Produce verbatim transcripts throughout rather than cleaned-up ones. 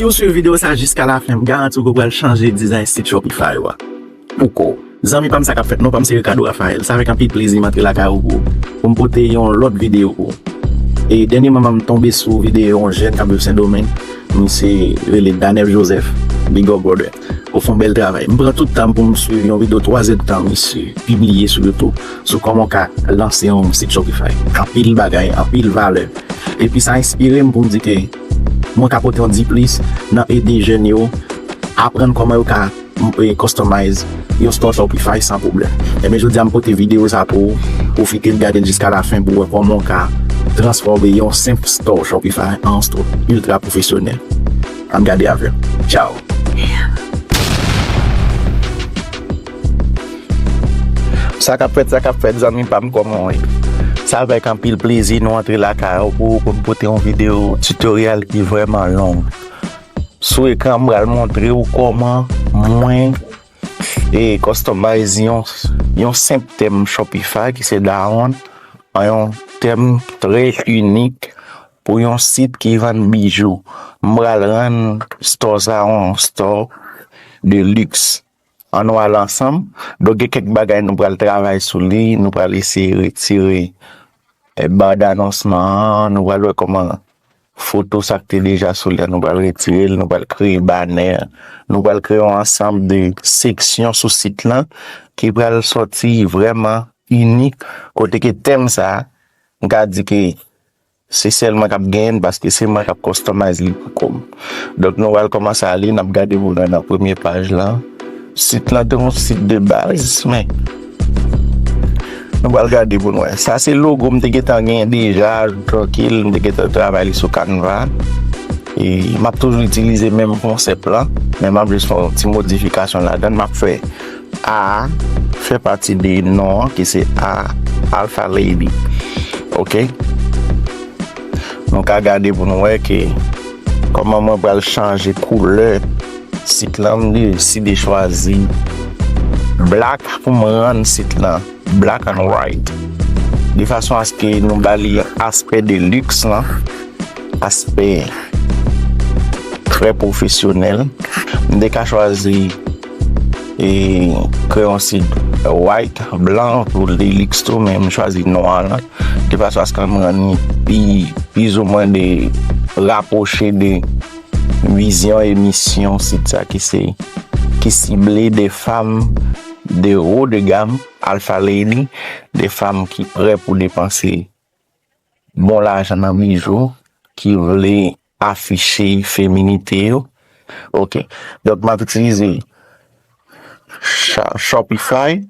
Si w swiv videyo sa jiska lafen, m garanti w ke w pral chanje dizay sit Shopify ou a. Pou kò w. Zanmi pa m, sa k ap fèt non, pa m se Ricardo Raphael. Se avèk anpil plezi m antre lakay ou pou, pou m pote yon lòt videyo pou ou. E dènyèman, m tonbe sou videyo yon jèn k ap viv Sendomeng. Misye rele Danel Joseph. Big up, brother. Ou fè yon bèl travay. M pran tout tan m pou m swiv yon videyo twa zè d tan misye pibliye sou YouTube sou kòman w ka lanse yon sit Shopify. Anpil bagay, anpil valè. Epi sa enspire m pou m di ke mwen ka pote yon diplis nan ede jèn yo aprann kòman yo ka, e, customize yon store Shopify san pwoblèm. Ebyen, jodi a m pote videyo sa pou ou, pwofite l gade l jiska lafen pou w wè kòman w ka transfòme yon senp store Shopify an yon store ultra pwofesyonèl. Ann gade avè m. Ciao! Sa k ap fèt, sa k ap fèt, zanmi pa m, kòman w ye? Se avèk anpil plezi nou antre lakay ou pou, pou n pote yon videyo tutorial ki vrèman long. Sou ekran, m pral montre w kòman mwen, e, customize yon, yon senp tèm Shopify ki se Dawonn, an yon tèm trè inik pou yon sit ki vann bijou. M pral rann store sa yon store de luxe. Ann nou al ansanm. Donk, gen kèk bagay nou pral travay sou li, nou pral eseye retire, e, band anonsman an, nou pral wè kòman foto sa k te deja sou li a, nou pral retire l, nou pral kreye banè, nou pral kreye yon ansanm de seksyon sou sit lan ki pral sòti vrèman inik, kote ke tèm sa a, m ka di ke se sèl mwen k ap genyen l, paske se mwen k ap customize li pou kò m. Donk, nou pral kòmanse ale, n ap gade pou nou wè nan premye paj lan. Sit lan te yon sit de baz, men nou pral gade pou nou wè. Sa se logo m te gentan genyen deja, trankil, m te gentan travay li sou Canva. E m ap toujou itilize menm konsèp lan, men m ap jis fè yon ti modifikasyon ladan l. M ap fè A a fè pati de non an, ki se A, Alpha Lady. Oke? Nou ka gade pou nou wè ke kòman mwen pral chanje koulè sit lan. M deside chwazi black pou m rann sit lan black and white, de fason aske nou ba li aspè de luxe lan, aspè trè pwofesyonèl. M te ka chwazi, e, kreyon sid white, blan, pou li luxe tou, men m chwazi nwa lan, de fason aske m rann li pi, plizoumwen de, rapwoche de vizyon e misyon sit sa ki se, ki sible de fanm de haut de gamme, Alpha Lady, de fanm ki prè pou depanse bon lajan nan bijou, ki vle afiche feminite yo. Oke. Donk, m ap itilize Sha-, Shopify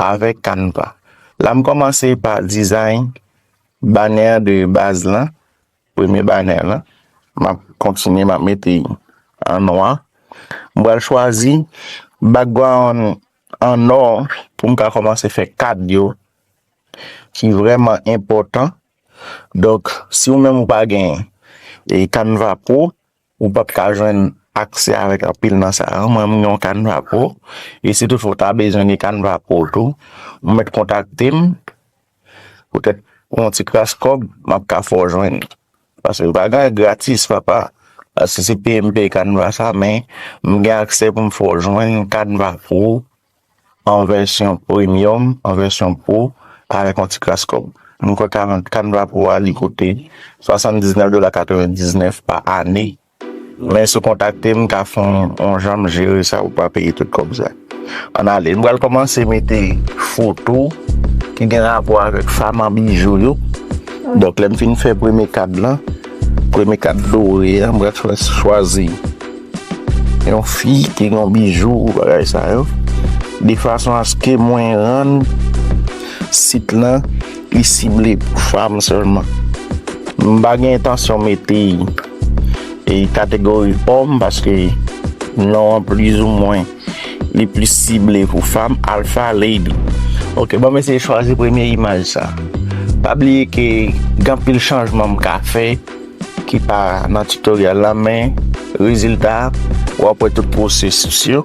avèk Canva. La, m kòmanse pa dizay banè de baz lan, premye banè lan. M ap kontinye, m ap mete an nwa. M pral chwazi background an nò pou m ka kòmanse fè kad yo ki vrèman enpòtan. Donk, si ou menm ou pa gen, e, Canva Pro, ou p ap ka jwenn aksè avèk anpil nan sa yo. Mwen, m gen yon Canva Pro. E si toutfwa w ta bezwen de Canva Pro tou, ou mèt kontakte m. Poutèt pou yon ti kras kòb, m ap ka fè w jwenn. Paske yo pa gen gratis, papa. Paske se peye m peye Canva sa, men m gen aksè pou m fè w jwenn Canva Pro an vèsyon premium, an vèsyon pro, avèk yon ti kras kòb. M kwè Can-, Canva Pro a, li koute swasanndiznèf dola katrevendiznèf pa ane. Men si w kontakte m, m ka fè yon, yon jan m jere sa, ou pa peye tout kòb sa. Ann ale, m pral kòmanse mete foto ki gen rapò avèk fanm an bijou yo. Donk, lè m fin fè premye kad lan, premye kad dore a, m pral chwa-, chwazi yon fi ki gen yon bijou, bagay sa yo, de fason aske mwen rann sit lan li sible pou fanm sèlman. M pa gen entansyon mete, e, kategori òm, paske non an plizoumwen li plis sible pou fanm, Alpha Lady. Oke, bon, m eseye chwazi premye imaj sa. Pa bliye ke gen anpil chanjman m ka fè ki pa nan tutorial la, men rezilta a, w ap wè tout pwosesis yo.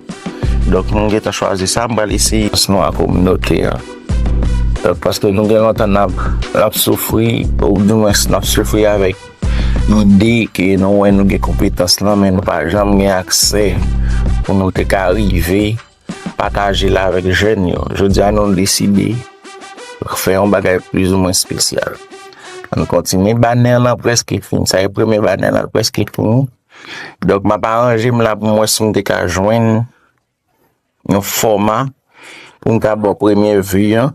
Donk, m gentan chwazi sa, m pral eseye nan kominote an. Donk, paske nou gen lontan n ap, n ap soufri, oudimwens n ap soufri avèk Nou di ke nou wè nou gen konpetans lan, men nou pa janm gen aksè pou nou te ka rive pataje l avèk jèn yo. Jodi a, nou deside fè yon bagay plizoumwen espesyal. Ann kontinye. Banè lan prèske fini. Sa e premye banè lan prèske fini. Donk, m ap aranje m la pou m wè si m te ka jwenn yon fòma pou m ka ba w premye vi an.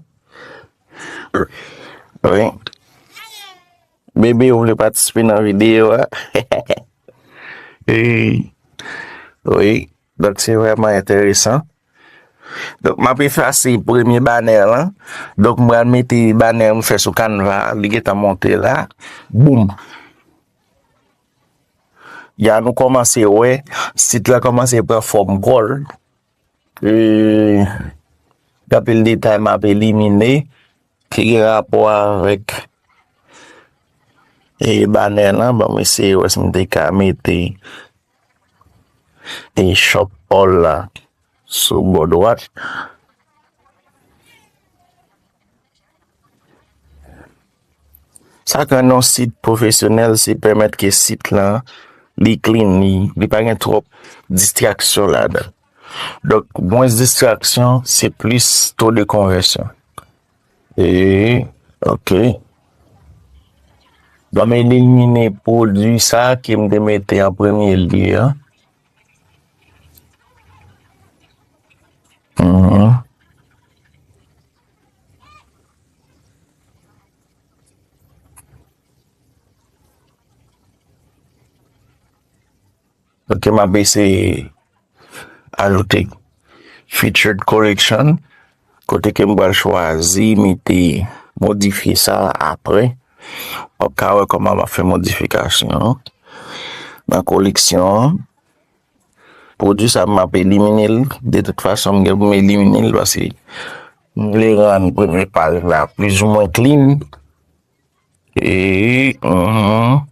Wi. Bebe, ou vle patisipe nan videyo a? Wi. Wi. Donk, se vrèman enteresan. Donk, m ap efase premye banè lan. Donk, m pral mete banè m fè sou Canva a. Li gentan monte la. Boum! Ya nou kòmanse wè, sit la kòmanse pran fòm kò l. E, gen anpil detay m ap elimine ki gen rapò avèk, e, banè lan. Ban m eseye wè si m te ka mete, e, shop all la sou bò dwat. Sa k rann yon sit pwofesyonèl, se pèmèt ke sit lan, li clean, li, li pa gen twòp distraksyon ladan. Donk, mwens distraksyon, se plis to de konvèsyon. E, ok. Ban m elimine pwodui sa ke m te mete an premye lye an. Mhm. Ok, m ap eseye ajoute featured collection, kote ke m pral chwazi mete, modifye sa apre. W ap ka wè kòman m ap fè modifikasyon nan koleksyon an. Pwodui sa, m ap elimine l. De tout fason, m gen pou m elimine l paske m vle rann premye paj la plizoumwen clean. E, mhm.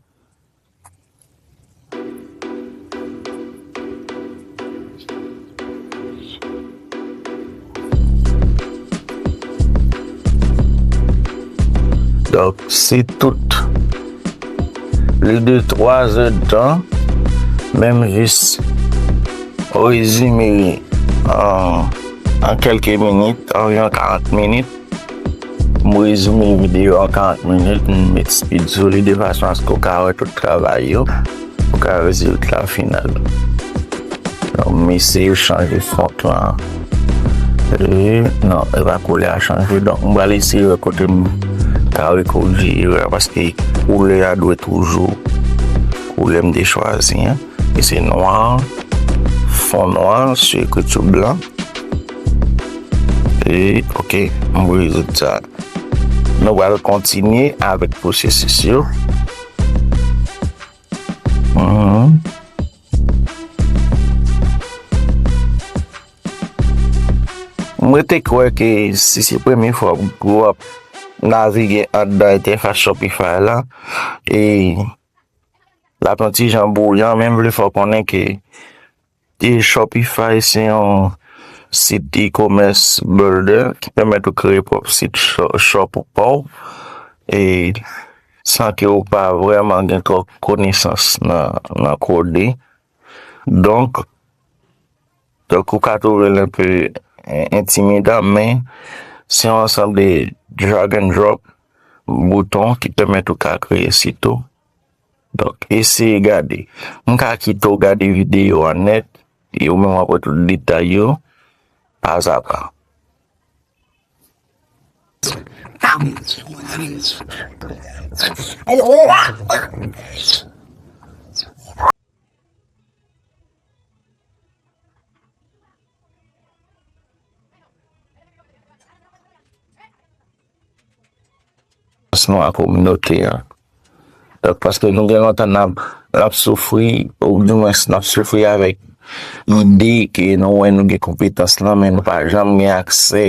Donk, se tout le de twa zè d tan, menm jis rezime an, an kèlke minit, anviwon karant minit. M rezime videyo an karant minit, m met speed sou li de fason aske w ka wè tout travay yo, w ka rezilta final. Donk, m eseye chanje font lan. E, non, e pa koulè a chanje. Donk, m pral eseye wè kote m ka rekorije erè a, paske koulè a dwe toujou koulè m te chwazi an. E se nwa, fon nwa, sou ekriti blan. E, ok, m rezoud sa. Nou pral kontinye avèk pwosesis yo. Mhm. Mwen te kwè ke si se premye fwa w ap navige anndan entèfas Shopify la, e l ap yon ti jan bwouyan, men m vle fè w konnen ke, e, Shopify se yon sit e-commerce builder ki pèmèt ou kreye pwòp sit sho-, shop ou pa w, e san ke ou pa vrèman gen ko-, konesans nan, nan kode. Donk, donk, ou ka twouve l enpe, e, entimidan, men se yon ansanm de drag and drop bouton ki pèmèt ou ka kreye sit ou. Donk, eseye gade. M ka kite w gade videyo a nèt, e ou menm w ap wè tout detay yo, pazapa. Sinon, a kominote an. Donk, paske nou gen lontan n ap, n ap soufri, oudimwens n ap soufri avèk lide ke nou wè nou gen konpetans lan, men nou pa janm gen aksè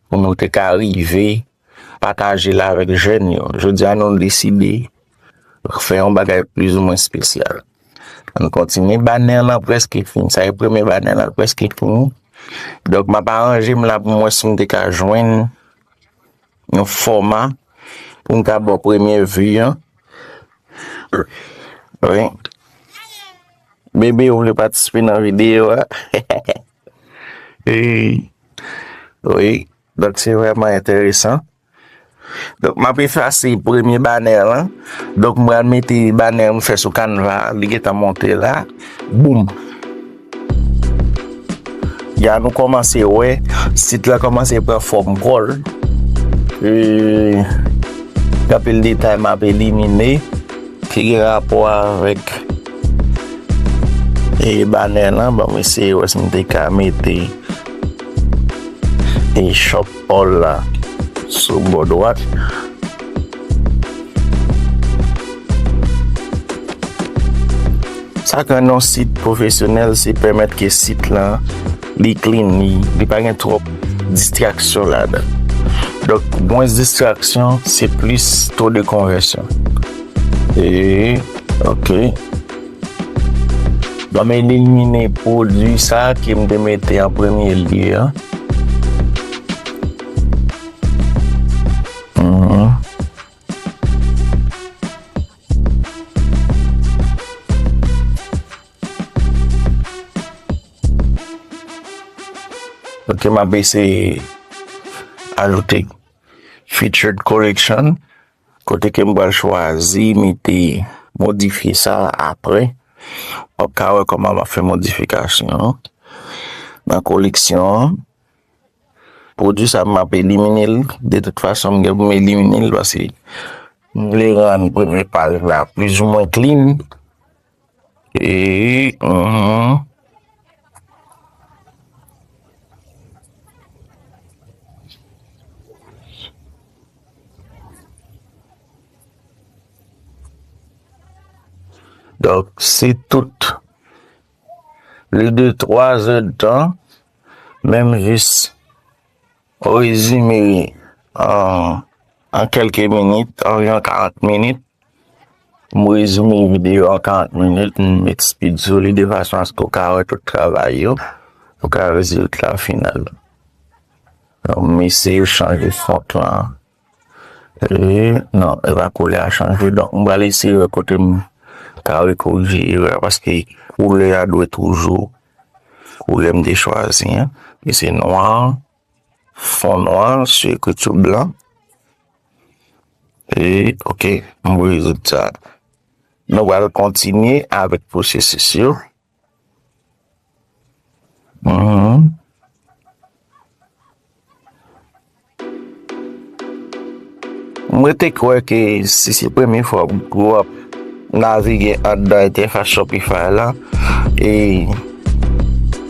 pou nou te ka rive pataje l avèk jèn yo. Jodi a, nou deside fè yon bagay plizoumwen espesyal. Ann kontinye. Banè lan prèske fini. Sa e premye banè lan prèske fini. Donk, m ap aranje m la pou m wè si m te ka jwenn yon fòma pou m ka ba w premye vi an. Wi. Bebe, ou vle patisipe nan videyo a? E, wi. Donk, se vrèman enteresan. Donk, m ap efase premye banè lan. Donk, m pral mete banè m fè sou Canva a. Li gentan monte la. Boum! Ya nou kòmanse wè, sit la kòmanse pran fòm kò l. E, gen anpil detay m ap elimine ki gen rapò avèk, e, banè lan. Ban m eseye wè si m te ka mete, e, shop all la sou bò dwat. Sa k rann yon sit pwofesyonèl, se pèmèt ke sit lan, li clean, li, li pa gen twòp distraksyon ladan. Donk, mwens distraksyon, se plis to de konvèsyon. E, ok. Ban m elimine pwodui sa ke m te mete an premye lye an. Mhm. Ok, m ap eseye ajoute featured collection, kote ke m pral chwazi mete, modifye sa apre. W ap ka wè kòman m ap fè modifikasyon an nan koleksyon an. Pwodui sa, m ap elimine l. De tout fason, m gen pou m elimine l paske m vle rann premye paj la plizoumwen clean. E, mhm. Donk, se tout. Li de twa zè de tan, men m jis rezime an, an kèlke minit, anviwon karant minit. M rezime videyo an karant minit, m met speed sou li de fason aske w ka wè tout travay yo, w ka wè rezilta final. Donk, m eseye chanje font lan. E, non, e pa koulè a chanje. Donk, m pral eseye wè kote m ka rekorije erè a, paske koulè a dwe toujou koulè m te chwazi an. E se nwa, fon nwa, sou ekriti blan. E, ok, m voye rezilta. Nou pral kontinye avèk pwosesis yo. Mhm. Mwen te kwè ke si se premye fwa w ap navige anndan entèfas Shopify la, e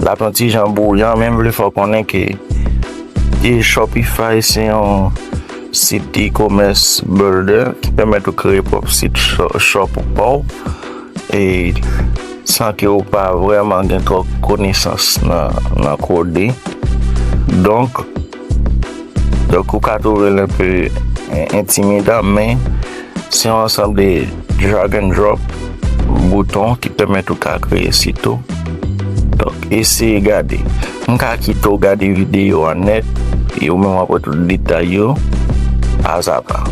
l ap yon ti jan bwouyan, men m vle fè w konnen ke, e, Shopify se yon sit e-commerce builder ki pèmèt ou kreye pwòp sit sho-, shop ou pa w. E san ke w pa vrèman gen twòp konesans nan, nan kode. Donk, donk, ou ka twouve l enpe, e, entimidan, men se yon ansanm de drag and drop bouton ki pèmèt ou ka kreye sit ou. Donk, eseye gade. M ka kite w gade videyo a nèt, e ou menm w ap wè tout detay yo, pa a pa.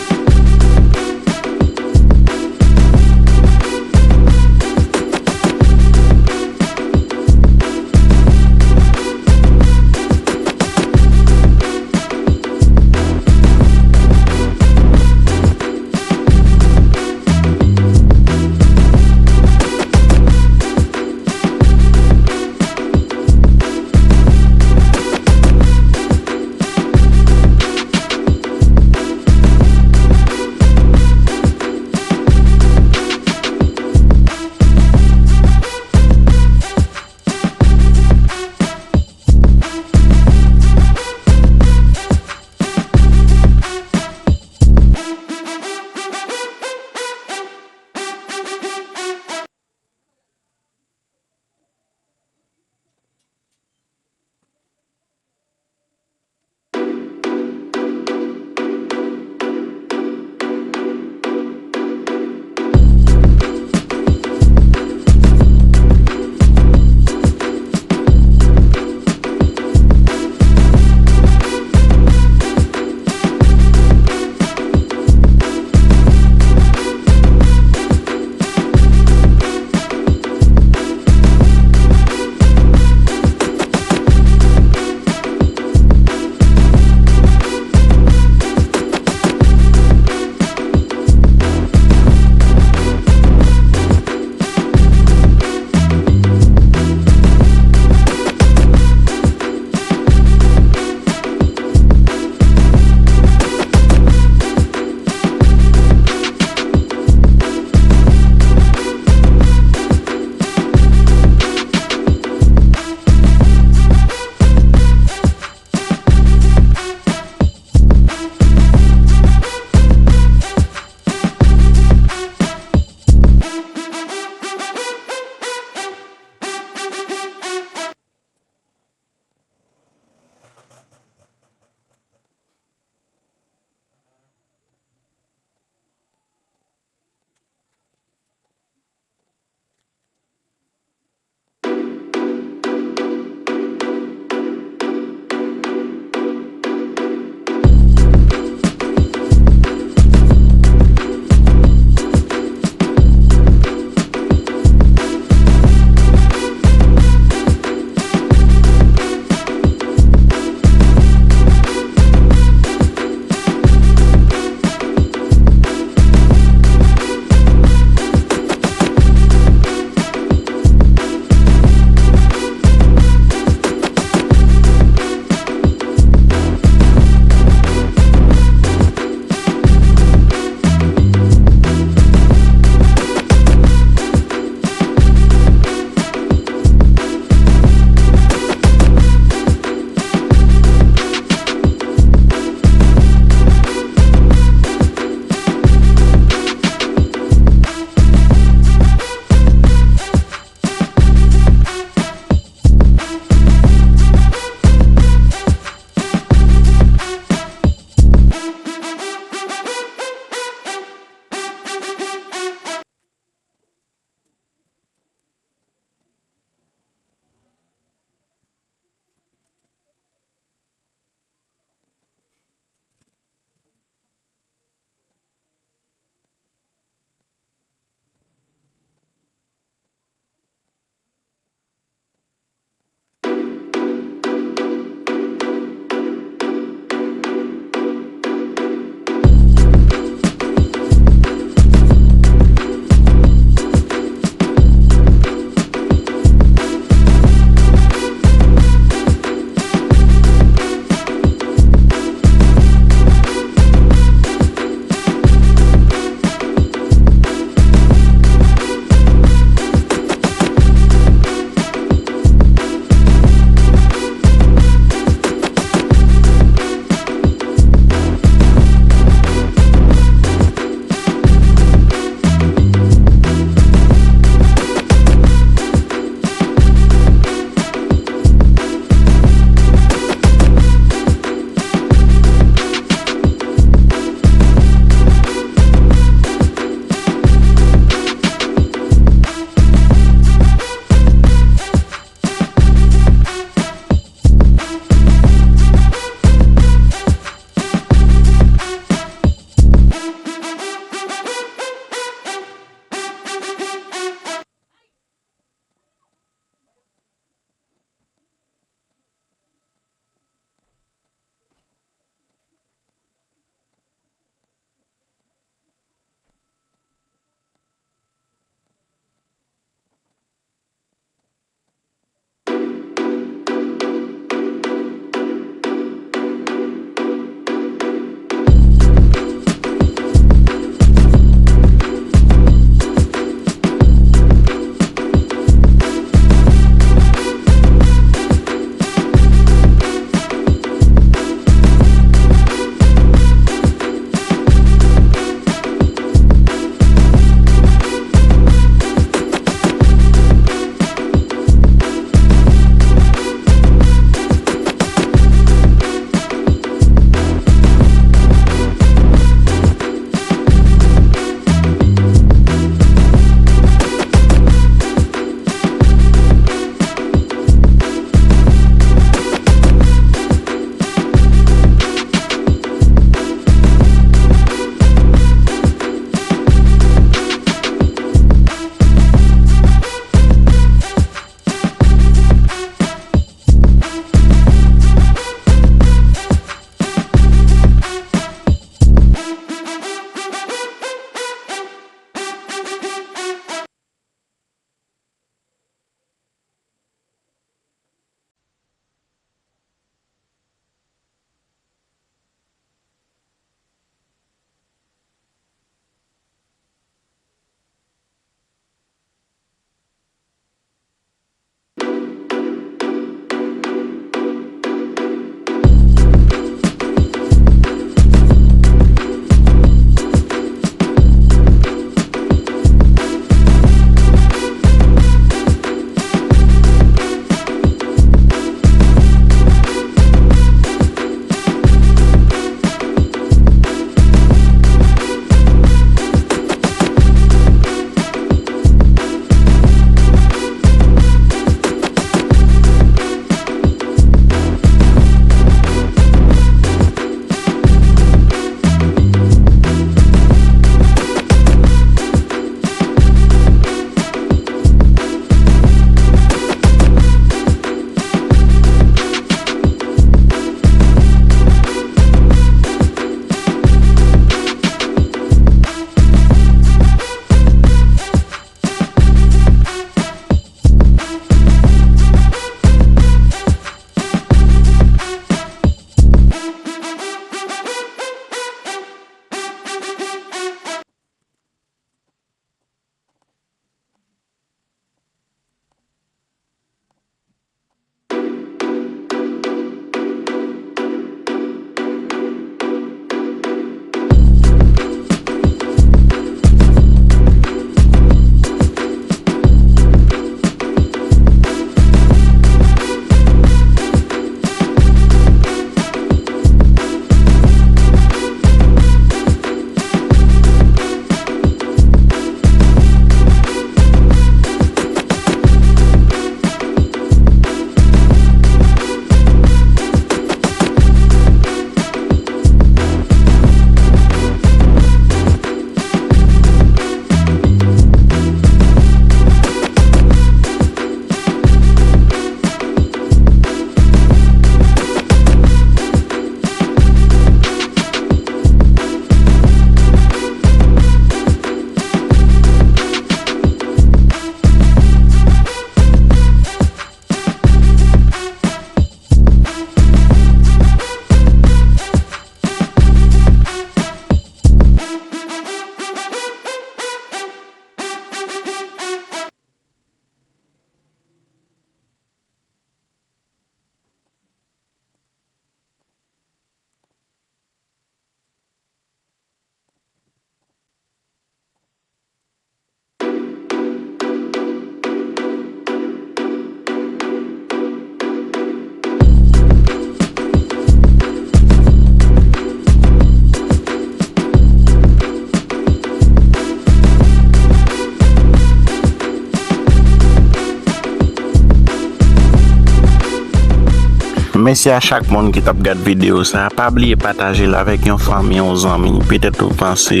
Mèsi a chak moun ki t ap gad videyo sa. Pa bliye pataje l avèk yon fanmi, yon zanmi. Petèt ou panse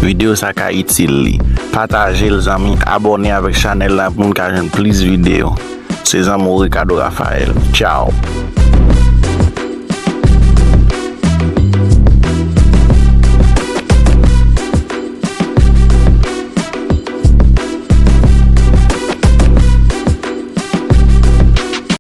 videyo sa ka itil li. Pataje l, zanmi. Abòne avèk chanèl la pou n ka jwenn plis videyo. Se zanmi w Ricardo Raphaël. Tchao.